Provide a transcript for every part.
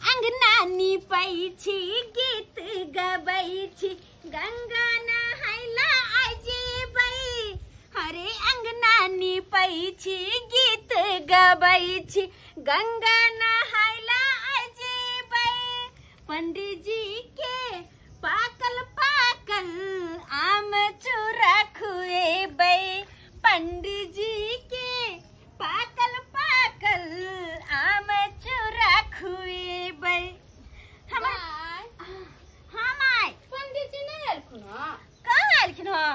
अंगना नीपै छी गीत गबै छी गंगा नहाइला आइ जेबै। हरे अंगना नीपै छी गीत गबै छी गंगा नहाइला आइ जेबै। पंडीजी के पाकल पाकल आम चूरा खुएबै। पंडीजी के पाकल पाकल आम चूरा खुएबै। हाँ my, पंडीजी नहीं एलखुन हँ? कहाँ एलखिन हँ?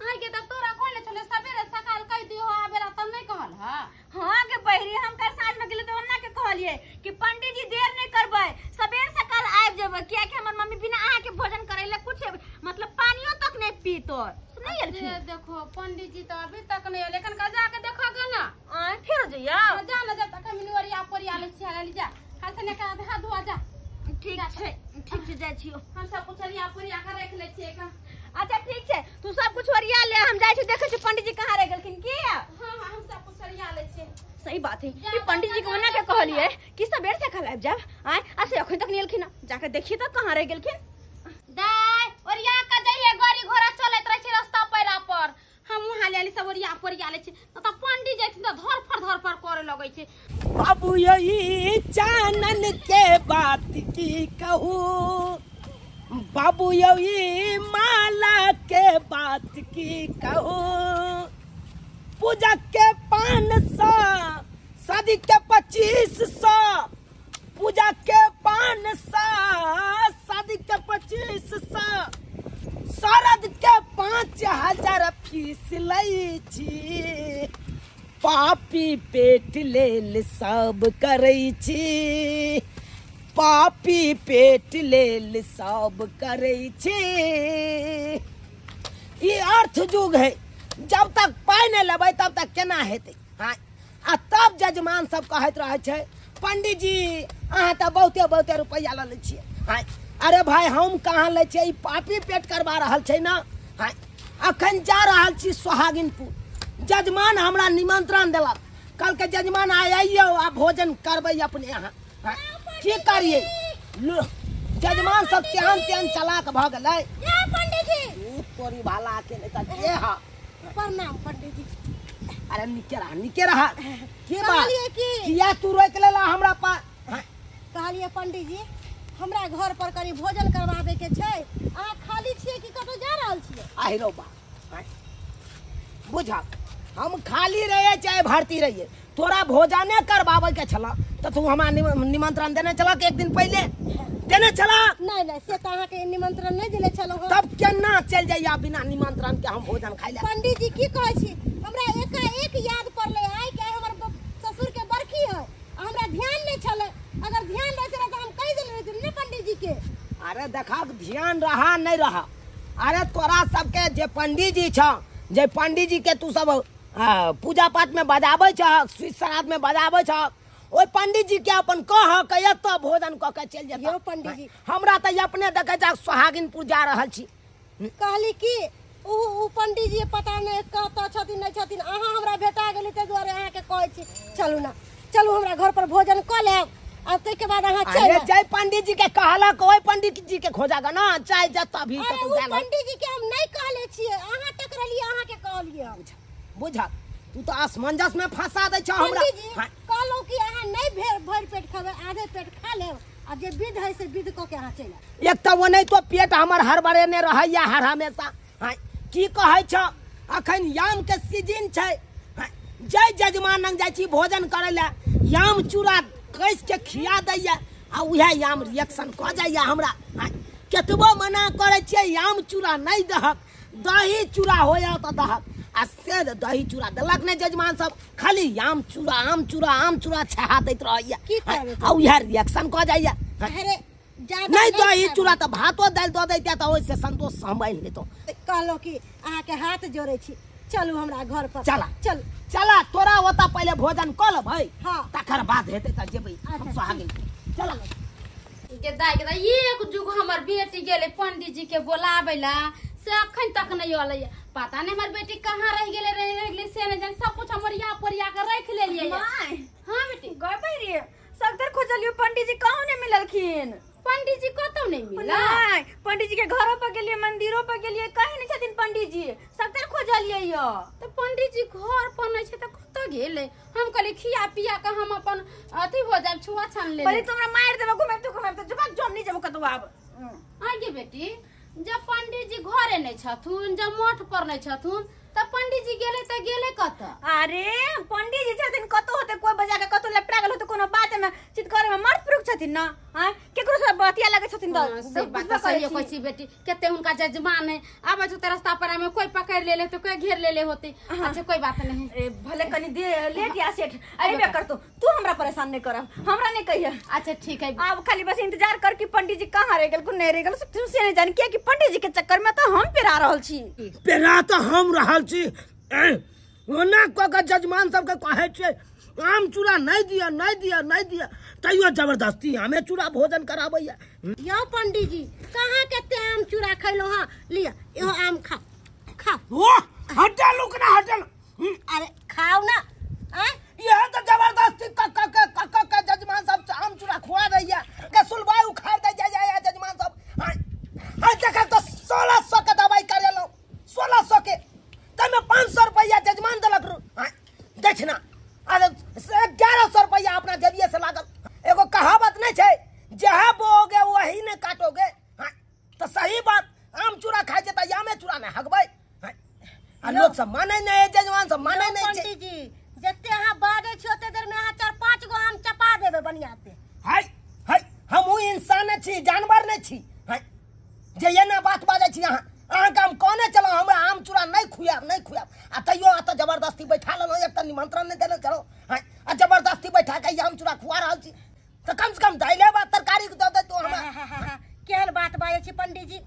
अहाँके तऽ तोरा कहने छलै सबेरे सकाल कहि दियो आबेला, तब नहीं कहल हँ? हाँ के बहरी, हम कल साँझ में गेलियै तऽ ओना के कहलियै कि पंडीजी देर नहीं करबै, सबेर सकाल आबि जेबै, कियाकि हमर मम्मी बिना अहाँके भोजन करै लए कुछ मतलब पानियो तक नहीं पीतो। नहीं एलखिन? देखो पंडीजी तऽ अभी तक नहीं एलै, कनका जाके देखो गे ना। आँय फेरो जइया? जा ना, जब तक हम ओरिया पोरिया लै छियै, ले जा हाथ से निकाल हाथ धोआ जा। ठीक छै, ठीक छै, जाइ छियो। हम सब कुछ ओरिया पोरिया के रख लै छियै। अच्छा ठीक छै, तू सब कुछ ओरिया ले, हम जाइ छी देखै छी पंडीजी कहाँ रहि गेलखिन की। हाँ हाँ, हम सब कुछ ओरिया लै छियै। सही बात है कि पंडीजी के ओना के कहलियै कि सबेर से कल आबि जायब, आँय आ से अखन तक नहीं एलखिन, जाके देखिए तऽ कहाँ रहि गेलखिन। दाय ओरिया के जइये, गाड़ी घोड़ा चलैत रहै छै रास्ता पैरा पर, हम वहाँ ले सब ओरिया पोरिया लै छी, तऽ पंडी जैथिन तऽ धरफड़ धरफड़ करे लगै छै। बाबू यही चानन के बात की कहू, बाबू यही माला के बात की कहू, पूजा के 500, शादी के 2500, पूजा के 500, शादी के 2500, शरद के 5000 फीस लै छी, पापी पेट लेल सब करै छी, पापी पेट लेल सब करै छी। ई अर्थ युग है, जब तक पाइ नहि लेबै तब तक केना हेतै? हाँ, आ तब जजमान सब कहैत रहै छै पंडीजी अहाँ तऽ बहुते बहुते रुपैआ लऽ लै छियै। हाँ, अरे भाई हम कहाँ लै छियै, ई पापी पेट करवा रहल छै ना। हाँ, अखन जा रहल छी सोहागिनपुर, जजमान हमरा निमंत्रण देलक, कहलकै जजमान आइ अइयौ आ भोजन करबै अपने यहाँ। हाँ, की करियै, जजमान सब तेहन तेहन चलाक भऽ गेलै। पंडीजी तोरी भाला के नहि तऽ के हा। प्रणाम पंडीजी। अरे निके रहा, निके रहा, के बात किया तू रोक लेला हमरा पास? कहलियै पंडीजी हमरा घर पर कनि भोजन करवाबे के छै, अहाँ खाली छियै कि कतौ जा रहल छियै? आहिरो बा, बुझा हम खाली रहिए चाहे भर्ती रहिए, तोरा भोजने करवाबे के छला तऽ तू हमरा निमंत्रण देने छला एक दिन पहिले देने छला? नहीं नहीं, से तऽ अहाँके निमंत्रण नहीं देने छलहुँ। तब केना चलि जाइया बिना निमंत्रण के हम भोजन खाइ ले? पंडीजी की कहै छी, हमरा एकाएक याद पड़लै आइ के हमर ससुर के बरखी है, हमरा ध्यान नहीं छलै, अगर ध्यान रहते तऽ हम कहि देने रहितियै ने पंडीजी के। अरे देखा ध्यान रहा नहीं रहा, अरे तोरा सबके जे पंडीजी छ, जे पंडीजी के तू सब पूजा पाठ में बजाबै छह, स्वीट श्राद्ध में बजाबै छह, ओहि पंडीजी के अपन कह के एतऽ भोजन कऽ के चलि जेतौ। पंडीजी हमरा तऽ अपने देखै छ सोहागिनपुर जा रहल छी। कहली कि उ पंडीजी पता नहीं कतऽ छथिन नहीं छथिन, अहाँ हमरा भेटा गेली ताहि दुआरे अहाँके कहै छी चलू ना, चलू हमरा घर पर भोजन कऽ लेब आ ताहिके बाद अहाँ चलि। अरे जय पंडीजी के कहलक ओहि पंडीजी के खोजागा ना, चाहे जतऽ भी कतौ गेल। पंडीजी के हम नहीं कहले छियै, अहाँ टकरलियै, अहाँके कहलियै। बुझा तू तऽ असमंजस में फंसा दै छह हमरा। कहलहुँ कि अहाँ नहीं भरि पेट खेबै, आधे पेट खा लेब आ जे विध है से विध कऽ के अहाँ चलि आयब। एक तऽ ओनाहितो तो पेट हमर हड़बड़ेने रहैया हर हमेशा। हाँ, की कहै छह, अखन याम के सीजन छै, जय जजमान लग जाइ छी भोजन करै लए, याम चूड़ा कसि के खिया दैया आ उएह याम रिएक्शन कऽ जाइया हमरा। हाँ, केतबो मना करै छियै याम चूड़ा नहीं दहक, दही चूड़ा होया तऽ दहक, आ से दही चूड़ा देलक नहि जजमान सब, खाली याम चूड़ा आम चूड़ा आम चूड़ा छहा दैत रहैया आ उएह रिएक्शन कऽ जाइया। नहीं दही चूड़ा तऽ भातो दालि दऽ दैतियै तऽ ओहिसँ संतोष सम्भालि लेतौ। कहलहुँ कि अहाँके हाथ जोड़ै छी, चलू हमरा घर पर। चला चल चला, तोरा ओतऽ पहिले भोजन कऽ लेबै, हाँ, तकर बाद हेतै तऽ जेबै हम सोहागिन। चला गे दाइ गे दाइ, एक जुग हमर बेटी गेलै पंडीजी के बोलाबै ला, से अखन तक नहीं अलै, पता नहीं हमर बेटी कहाँ रह गेलै रह गेलै से नहीं जान, सब कुछ हमर यहाँ पर आके रख लेलियै। My हाँ बेटी गए रे सगतर खोजलियो पंडित जी कहूं नहीं मिललखिन। पंडित जी कतौ नहीं मिला? नहीं, पंडित जी के घरों पर गेलिए, मंदिरों पर गेलिए, कहीं नहीं छथिन पंडित जी। सगतर खोजलिए यो। तो पंडित जी घर पर नहीं छै त कतौ गेलै? हम कहली खिया पिया के हम अपन अथी हो जाब, छुआ छान ले। पहिले तुमरा मार देबो, घुमेब तो घुमेब तो जुबान जम नहीं जब कतौ आब। आगे बेटी, जब पंडित जी घरे नहीं छथुन, जब मठ पर नहीं छथुन, तब पंडित जी गेले त गेले कत? अरे पंडित जी छथिन कतौ होते, कोई बजा के कतौ लपटा गेल होते, कोनो बात में चितकर में मर्द पुरुष छथिन ना। हां, केकरो से बतिया लगे छथिन त से बात सही कहै छी बेटी। केते हुनका जजमान है, आबै छ त रास्ता पर में कोई पकड़ ले ले तो कोई घेर ले ले होते। अच्छा कोई बात नहीं, ए भले कनी दे लेट या सेठ आइबे करतो, तू हमरा परेशान नहीं करब, हमरा नहीं कहिए। अच्छा ठीक है, अब खाली बस इंतजार कर कि पंडित जी कहां रह गेल, को नहीं रह गेल, से नहीं जान किया कि पंडित जी के चक्कर में तो हम पेरा रहल छी। पेरा तो हम रहल छी। ओना क के जजमान सबके कहै छै आम चूड़ा नहीं दिया, नहीं दिया, नहीं दिया, तैयो जबरदस्ती हमें चूड़ा भोजन कराबैया। यौ पंडित जी कहाँ कते आम चूड़ा खैलो? हां लिया इहो आम खाओ खाओ। ओ हटल लुकना हटल। अरे खाओ ना। आ यह तो जबरदस्ती क क क क के जजमान सब आम चूड़ा खुआ दैया के सुलबाई उखाड़ दे जा जा जजमान सब। हां देखा तो 1600 के दवाई करेलो, 1600 के तमे 500 रुपया जजमान देलक। देख ना, अरे 1100 रुपया अपना जेबिये से लागल। एगो कहावत नहीं छै, जहाँ बोओगे वही ने काटोगे। हाँ, तो सही बात, आम चूड़ा खाइ छै त आमे चूड़ा ने हगबै। आ लोग सब मानै नहीं, जजमान सब मानै नहीं छै। पंडित जी जते अहाँ बाजै छी ओते देर में अहाँ 4-5 गो आम चपा देबै बढ़िया से। हाय हाय, हमहूँ इंसान छी, जानवर नहीं छी। हाय, जे एना बात बाजै छी अहाँ, अहाँके हम कहने चलहुँ हमरा आम चूड़ा नहीं खुआब, नहीं खुआब, आ तैयो अहाँ तऽ जबरदस्ती बैठा लेलहुँ। एक तऽ निमंत्रण नहीं देने छलहुँ, हाँ, आ जबरदस्ती बैठा के आम चूड़ा खुआ रहल छी, तऽ कम से कम दाइले भात तरकारी दऽ दैतहुँ हमरा। केहन बात बाजै छी पंडित जी?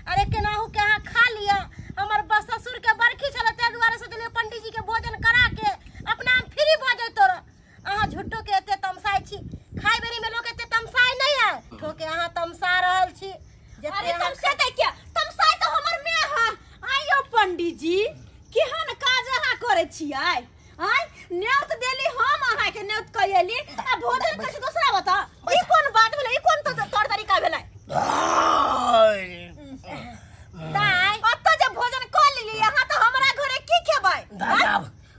अरे केनाहु के अहाँ खा लिअ, हमर ससुर के बरखी छलै ताहि दुआरे सोचलियै पंडित जी के भोजन करा के अपना हम फ्री भऽ जैतो रह। अहाँ झूठो के एते तमसाइ छी, खाइ बेरी में लोक एते तमसाइ नहीं है, ठोके अहाँ तमसा रहल छी। अरे तमसेतै किया? तमसाइ तऽ हमर my है। आइयो पंडित जी केहन काज अहाँ करै छियै? आय न्योत देली हम अहाँके, न्योत कएली आ भोजन करै छी दोसरा बता, ई कोन बात भेलै? ई कोन तौर तरीका भेलै? दाइ ओतऽ जे भोजन कऽ लेली अहाँ तऽ हमरा घरे की खेबै? दाइ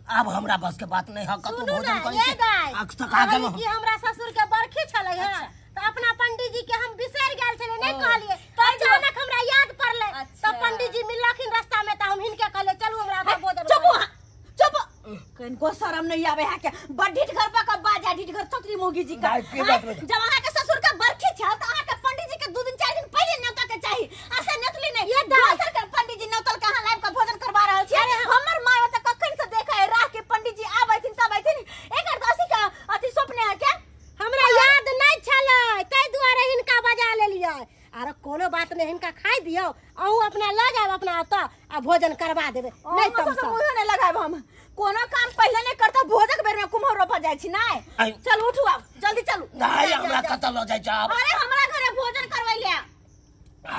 आब हमरा बस के बात नहीं है, कतौ भोजन करै छी अक्सका गेलहुँ। कि हमरा ससुर के बरखी छलै है त अपना पंडित जी के हम बिसरि गेल छलियै, नहीं कहलियै, अचानक हमरा याद पड़लै त पंडित जी मिललखिन रास्ता में त हम हिनके कहलियै चलू हमरा घर भोजन। चुप चुप, कनको शरम नहीं आवे है के बड़ ढीठ घर पर के बाजा ढीठ घर चौधरी मोगी जी का। जब अहाँ के ससुर के बरखी छल त अहाँ के पंडित जी के 2 दिन 4 दिन पहिले न्योता के चाही, आसे न्योतली नहीं, ये दोसर के पंडित जी न्योतल के अहाँ लाइव के भोजन करवा रहल छी। हमर माय ओत कखन से देखै राह के पंडित जी आबै थिन तब आबै थिन, एकर दसी के अथी सपने है के हमरा याद नहीं छलै ताहि दुआरे हिनका बजा लेलियै। आरो कोनो बात नहीं, हिनका खाइ दियौ, अहूँ अपना लऽ जायब अपना ओतऽ आ भोजन करवा देबै। नहीं तमसा मुँह नहीं लगायब हम, कोनो काम पहिले नहीं करता, भोजक बेर में कुम्हर रोपा जाइ छी। नहीं चल उठू आब जल्दी चलू। नहीं हमरा कतऽ लऽ जाइ छै आब? अरे हमरा घरे भोजन करबै ले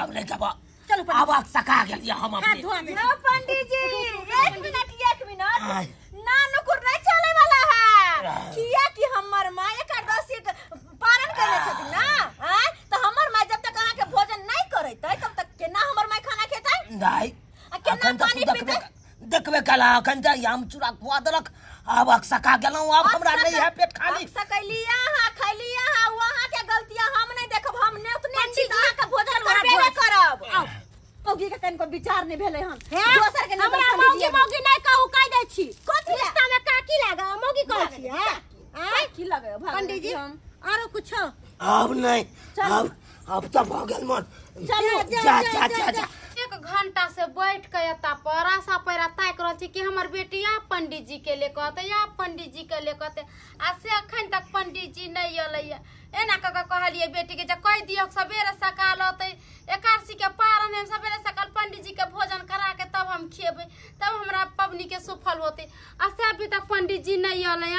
आब नहीं जाब। चलू आब सका गेलियै हम अपने। यौ पंडित जी एक मिनट एक मिनट, ना नुकुर नहीं चले वाला है, किया कि हमर माँ एकादशी पारण करने छथिन ना, आय त हमर माँ जब तक अहाँ के भोजन नहीं करैतै तब तक केना हमर माँ खाना खेतै? नहीं आ केना पानी पीतै? देखबे कला अखन त आम चूड़ा खुआ देलक, आब सका गेलहुँ, आब हमरा नहीं है पेट खाली। सकैली अहाँ खैली अहाँ, अहाँ के गलती हम नहीं देखब, हम नेतने छी त अहाँ के भोजन करबे करब। मौगी के कनको विचार नहीं भेलै हन, दोसर के हमरा मौगी मौगी नहीं कहू, कहि दै छी कथि रिश्ता में काकी लागे मौगी कहै छी। हां की लगे पंडित जी? आरो कुछो अब नहीं, अब त भ गेल मन। चलू जा जा जा जा। 1 घंटा से बैठ के एता पर आशा पैरा ताकि रहल छी कि हमर बेटी आ पंडित जी के ले कहते, या पंडित जी के ले कहते, आ से अखन तक पंडित जी नहीं अलै। एना कऽ के कहलियै बेटी के जे कहि दियौ सबेरे सकाल अतै, एकादशी के पारण है, सबेरे सकाल पंडित जी के भोजन करा के तब हम खेबै, तब हमरा पबनी के सुफल होतै। आ से अभी तक पंडित जी नहीं अलै।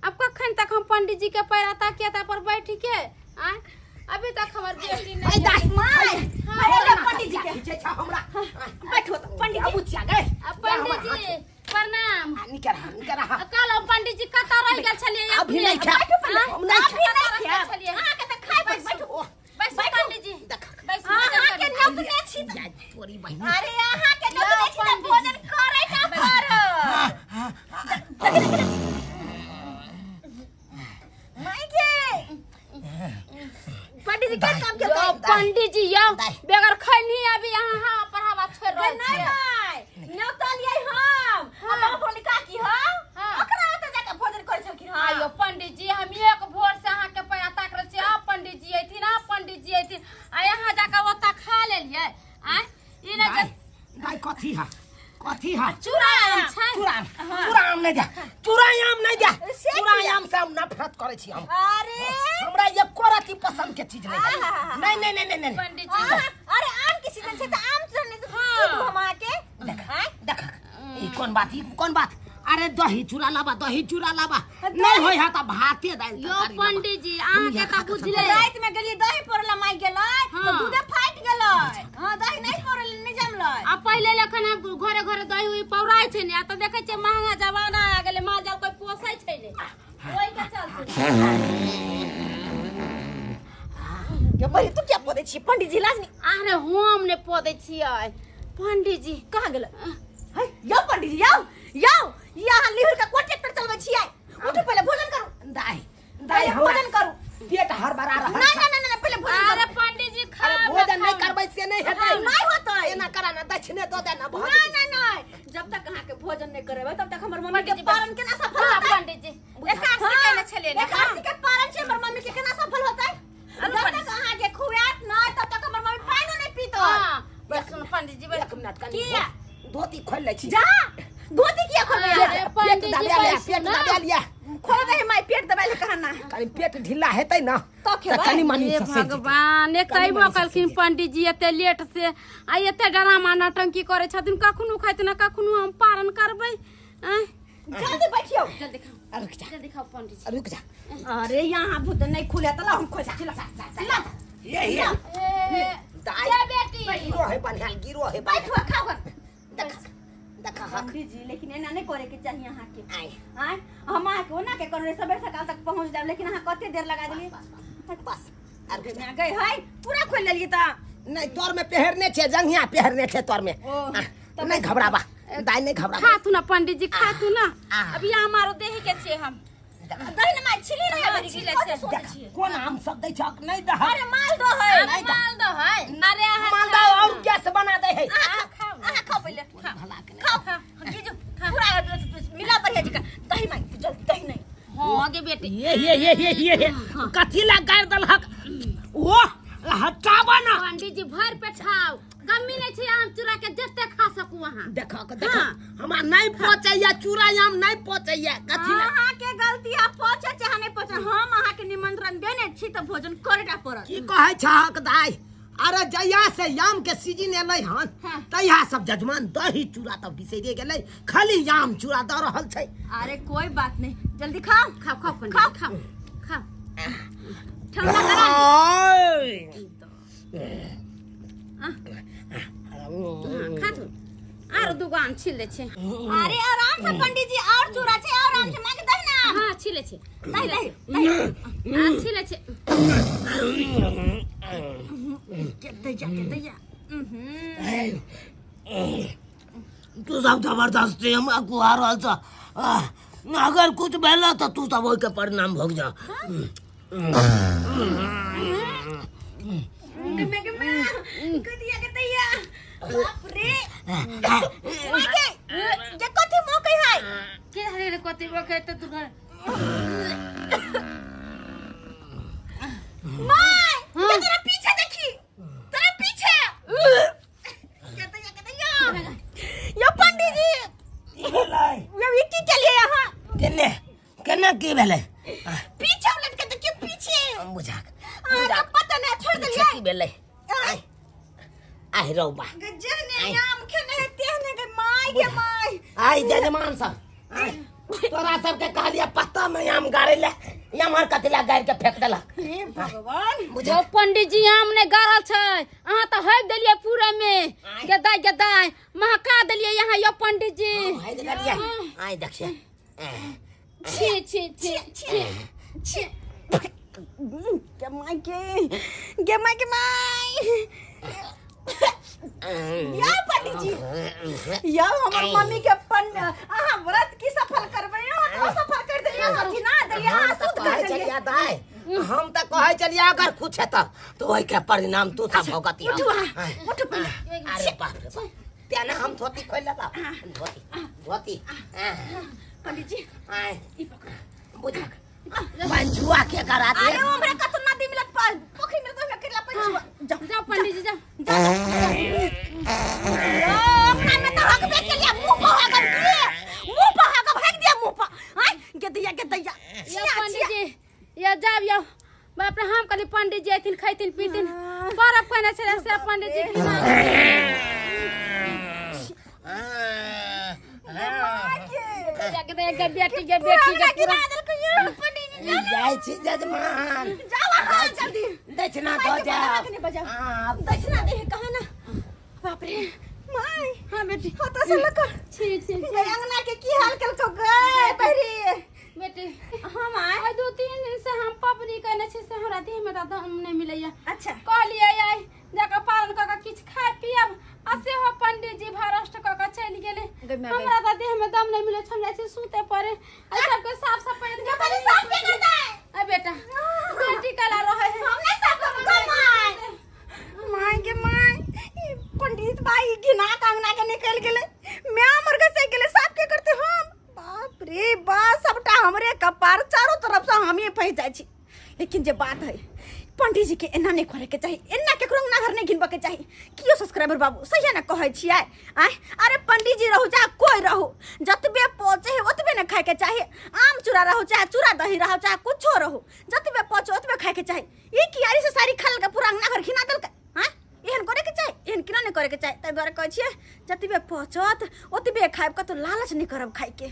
अब कखन तक हम पंडित जी के पैरा ताकि एता पर बैठ के आँय, अभी तक हमर बेटी नहीं। अरे पंडित जी के हमरा बैठो पंडित जी। बुचिया गए पंडित जी प्रणाम। निकर निकर। कल हम पंडित जी कतऽ रहि गेल छलियै? अभी नहीं खा, हम नहीं खा। अहाँ के त खाइ पर बैठू, बैसू पंडित जी, बैसू। अहाँ के नौतने छी त तोरी बहिन। अरे अहाँ के नौतने छी त भोजन करै का पर। माय के पंडित जी के काम के पंडित जी यौ बगैर खैनी अभी अहाँ हवा पर हवा छोड़ रहल नहीं छियै। माय नौतलियै हम हम बोली काकी हम ओकरा ओतऽ जाके भोजन करै छलखिन। हां आयो पंडित जी, हम एक भोर से अहाँ के पैरा ताक रहल छियै, आब पंडित जी अयथिन, आब पंडित जी अयथिन, आ यहाँ जाके ओतऽ खा लेलियै। आँय ई नहि जे दाइ कथी है, कथी है? चूड़ा आम छै। चूड़ा आम, चूड़ा आम नहीं दे, चूड़ा आम नहीं दे। चूड़ा आम से हम नफरत करै छी हम। अरे हमरा एको रति पसंद के चीज नहीं है। नहीं नहीं नहीं नहीं पंडित जी। अरे आम के सीजन छै त आम से नहीं तो हम अहाँ के देख देख ई कोन बात, ई कोन बात? अरे दही चूड़ा लाबा, दही चूड़ा लाबा। नहीं होय है त भाते दाल यो पंडित जी अहाँ के त बुझले रात में गेलियै दही पौरला माय गेलै त दूधे फाटि गेलै। हां दही नहीं पौरल, नहीं जमलै। आ पहिले लेखन हम घरे घरे दही उही पौराइ छै ने, आ त देखै छियै महंगा जमाना आ गेलै, माल जाल कोइ पोसै छै ने, ओहि के चलते। ये बड़ी तू क्या पोदै छी पंडित जी? लाज नहीं। अरे हम ने पोदै छियै पंडित जी। कहाँ गेलै? है यौ पंडित जी, यौ यौ यहाँ लिहुर का कोन ट्रैक्टर चलबै छियै? उठू पहिले भोजन करू। दाइ दाइ भोजन करू, पेट हड़बड़ा रहल। नहीं नहीं नहीं पहिले भोजन करू। अरे पंडित जी खा, अरे भोजन नहीं करबै से नहीं हेतै। नहीं होतै। एना करा ना, दक्षिणे दऽ दे ना भोजन। नहीं नहीं नहीं, जब तक अहाँ के भोजन नहीं करेबै तब तक हमर मम्मी के पारण केना सफल होतै? पंडित जी एकादशी केने छलियै ने? एकादशी के पारण छै, हमर मम्मी के केना सफल होतै? जब तक अहाँ के खुआत नहीं तब तक हमर मम्मी पानिओ नहीं पीतै। हां सुन पंडित जी, एक मिनट कनी धोती खोल लै छी। जा धोती किया खोलबै? अरे पेट दबा लिया, पेट दबा लिया। खोल दे my, पेट दबा ले कहना। कनी पेट ढीला हेतै ना तो खेबै। कनी मनी हे भगवान, एक तऽ अयबो कलखिन पंडित जी एते लेट से, आ एते ड्रामा नौटंकी करै छथिन, कखनो खाइत ना कखनो हम पारण करबै। आँय जल्दी बैठियौ, जल्दी खाओ, रुक जा, जल्दी खाओ पंडित जी, रुक जा। अरे यहाँ भूत नहीं खुले त ला हम खोज छी, ला ला ये ये दाई ये बेटी गिरो है बन्हाल, गिरो है। बैठो खाओ। देख देख पंडित जी, लेकिन एना नहीं करे के चाहिए अहाँ के। आय आय हम अहाँ के ओना के करने सबेर सकाल तक पहुंच जाब, लेकिन अहाँ कते देर लगा देलियै? बस अरे मैं गई है पूरा खोल लेलियै त नहीं। तोर में पहिरने छे, जंघिया पहिरने छे तोर में। नहीं घबराबा दाई, नहीं घबराबा। खा तू ना पंडित जी, खा तू ना। अभी हमारो देह के छे हम दही ने my छिली नहीं अभी छिले छे। देख कोन आम सब दै छक नहीं दह। अरे माल दो है, अरे माल दो है। अरे अहाँ मालदह और गैस बना दे है। अहाँ खाओ पहिले, भला के खाओ जीजू पूरा मिला बढ़िया जी का दही मांग जल्दी, दही नहीं। हां गे बेटी ये ये ये ये ये कथी ला गार दलहक ओ हटाबा ना। पंडित जी भर पेट खाओ, कमी नहीं छै आम चूड़ा के, जते खा सकू अहाँ। देखो देखो हमरा नहीं पचैया चूड़ा आम नहीं पचैया। कथी ला अहाँ के गलती आ पचे चाहे नहीं पचे, हम अहाँ के निमंत्रण देने छी त भोजन करेटा पड़त। की कहै छहक दाइ? अरे जहिया से आम के सीजन एलै हन तहिया सब जजमान दही चूड़ा तब बिसैरे गेलै, खाली आम चूड़ा दऽ रहल छै। अरे कोई बात नहीं, जल्दी खाओ खाओ खाओ खाओ खाओ खाओ। ठंडा करा खा तू, आरो दूगो आम छील लै छै। अरे आराम से पंडित जी, और चूड़ा छै और आम छै, मांग दही ना। हां छीले छै, दही दही आम छीले छै। के दैया के दैया। तू सब जबरदस्ती हमरा कुहा रहल छ, अगर कुछ भेल त तू सब ओहि के परिणाम भोग जा। कदिया के दैया, बाप रे माय के जे कथि मकै है के हरे रे कथि मकै त तू घर my के तोरा पीछे देखी, तोरा पीछे के दैया के दैया। यो पंडित जी की भेलै? यो ई की केलियै अहाँ? केने केना की भेलै? पीछे उलट के देखियो पीछे। हम बुझा अहाँ पता नहीं छोड़ देलियै की भेलै? आइ रौबा गजने आम खेने है तेहने के my के my. आइ जजमान सब आइ तोरा सबके कहलिया पत्ता में आम गाड़े ले यामर कथिला गाड़ के फेंक देलक। हे भगवान जो पंडित जी आम ने गाड़ल छै अहाँ त हक देलियै पूरे में गदाय गदाय महका देलियै यहाँ यो पंडित जी। हक देलियै आइ देखिए छी छी छी छी छी के my के गे my के my या पंडित जी या हमर मम्मी के अहाँ व्रत की सफल करबै अहाँ सफल कर देलियै अहाँ खिना देलियै अहाँ शुद्ध कर देलियै दाई हम त कहै चलियै अगर कुछ है त ओइ के परिणाम तू सब भोगती। उठू उठू पहिले। अरे बाप रे बाप तेना हम धोती खोल लेबा धोती धोती पंडित जी आय ई पकड़ बुझक पंचुआ के करा दे। अरे हमरा कत नदी मिलत पोखरी मिलत ओहिमे केला पंचुआ। जाओ जाओ पंडित जी जाओ जाओ। अपना में तो हकबे के लिए मुंह पर हकब दिए मुंह पर हकब हक दिया मुंह पर आय गेदैया गेदैया। या पंडित जी या जाब या बाप रे हम कहली पंडित जी अथिन खैथिन पीथिन बरफ कहने छले से पंडित जी खिना के बेटी के बेटी के पूरा पंडित जी जाइ छी जजमान जाओ अहाँ जल्दी दक्षिणा दो जाओ। हां दक्षिणा दे कहा ना बाप रे my. हां बेटी पता से लक छी छी अंगना के की हाल केलको गए बहरी बेटी। हां my I 2-3 दिन से हम पपनी कहने छी से हमरा देह में दम नहीं मिलैया। अच्छा कहलियै आइ जाके पालन क के किछ खाय पियब आ सेहो पंडित जी भ्रष्ट क के चलि गेलै। हमरा त देह में दम नहीं मिलै हम जाइ छी सुते पड़े आ सबके साफ सफाई के साफ के करता है। आ बेटा बेटी कला रहे है हम नहीं साफ करब my my के my पंडित भाई घिना अंगना के निकल गेलै मैं मर के गेलै साफ के करते हम। बाप रे बाप सबटा हमरे कपार चारों तरफ से हमी फंस जाइ छी। लेकिन जे बात है पंडित जी के एना नहीं करे के चाही एना केकरो अंगना घर नहीं घिनबऽ के चाही। कियो सब्सक्राइबर बाबू सही ना कहै छियै आय। अरे पंडित जी रहू चाहे कोई रहू जतबे पहुँचे है ओतबे ने खाए के चाही। आम चूड़ा रहू चाहे चूड़ा दही रहू चाहे कुछो रहू जतबे पहुँचे ओतबे खाए के चाही। ई कियारी से सारी खा लेलकै पूरा अंगना घर घिना देलकै। हाँ एहन करे के चाही एहन केना नहीं करे के चाही। ताहि दुआरे कहै छियै जतबे पहुँचत ओतबे खायब कतौ लालच नहीं करब खाइके।